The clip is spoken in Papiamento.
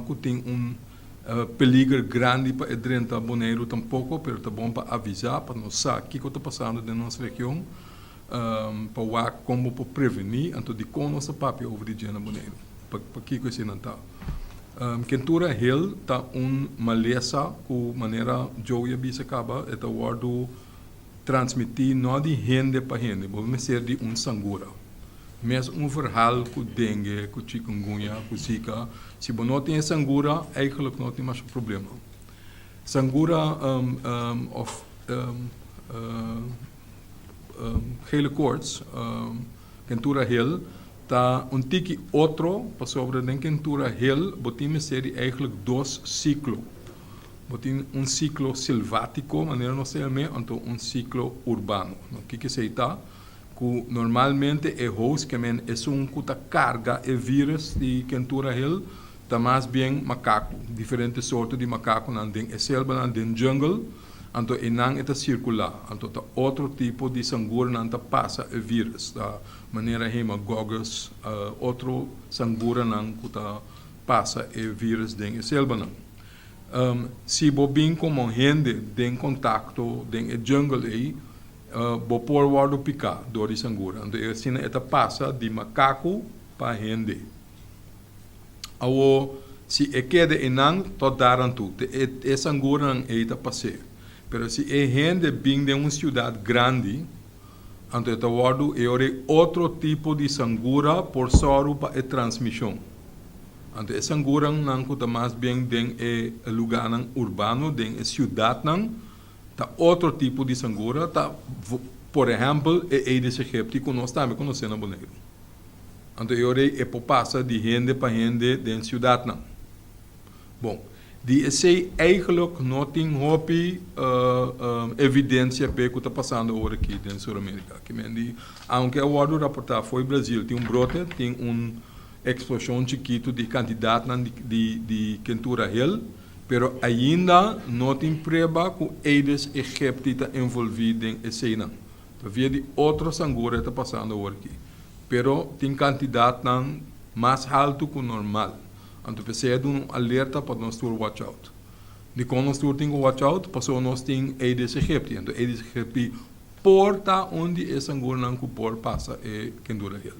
Ku tin un peliger grandi pa e drenta Boneiru tampoko, pero ta bon pa avisá pa nos sa kiko ta pasando den nos region, pa wak kon bo por prevení, anto dikon nos ta papia over di dje na Boneiru, pakiko eseinan ta. Kentura hel ta un malesa ku manera Joey a bisa kaba e ta wòrdu transmití no di hende pa hende, bo mester di un sangura. Mes un verhaal ku dengue, ku chikungunya, ku zika, si bo no tin e sangura eigenlijk no tin masha problema. Sangura of gele koorts, kentura hel, ta un tiki otro pasobra den kentura hel bo tin mester di eigenlijk dos siklo. Bo tin un siklo silvátiko, manera nos ta yam'é, anto un siklo urbano. Kiko esei ta? Ku normalmente e host, ke men esun ku ta karga e virus di kentura hel, ta mas bien makaku, diferente sorto di makakunan den e selvanan, den jungle, anto einan e ta sirkulá, anto ta otro tipo di sanguranan ta pasa e virus, ta manera Haemagogus, otro sanguranan ku ta pasa e virus den e selvanan. Si bo bin komo hende den kontakto den e jungle ei, Bo por wòrdu piká dor di sangura. Anto e asina e ta pasa di makaku pa hende. Awor, si e keda einan tot dar aan toe, te e sanguranan ei ta pas'é. Pero si e hende bin den un siudat grandi, anto e ta wòrdu e ora ei otro tipo di sangura por sòru pa e transmishon. Anto e sangurannan ku ta mas bien den e lugánan urbano, den e siudatnan, Ta otro tipo di sangura ta por ehempel e Aedes aegypti ku nos tambe konosé na Boneiru. Anto e ora ei e por pasa di hende pa hende den siudatnan. Bon, di esei eigenlijk no tin hopi evidensia p'e ku ta pasando ora aki den Sur Amerika. Ki men di aunke a wòrdu raportá fo'i Brazil tin un brote, tin un eksploshon chikitu di kantidatnan di kentura hel, Pero ainda no tin prueba ku Aedes aegypti ta envolví den eseinan. Ta via di otro sangura e ta pasando awor aki. Pero tin kantidatnan mas haltu ku normal. Anto p'esei a duna un alerta pa nos tur watch out. Dikon nos tur tin ku watch out? Pasobra nos tin Aedes aegypti. Anto Aedes aegypti por ta un di e sanguranan ku por pasa e kendura hel.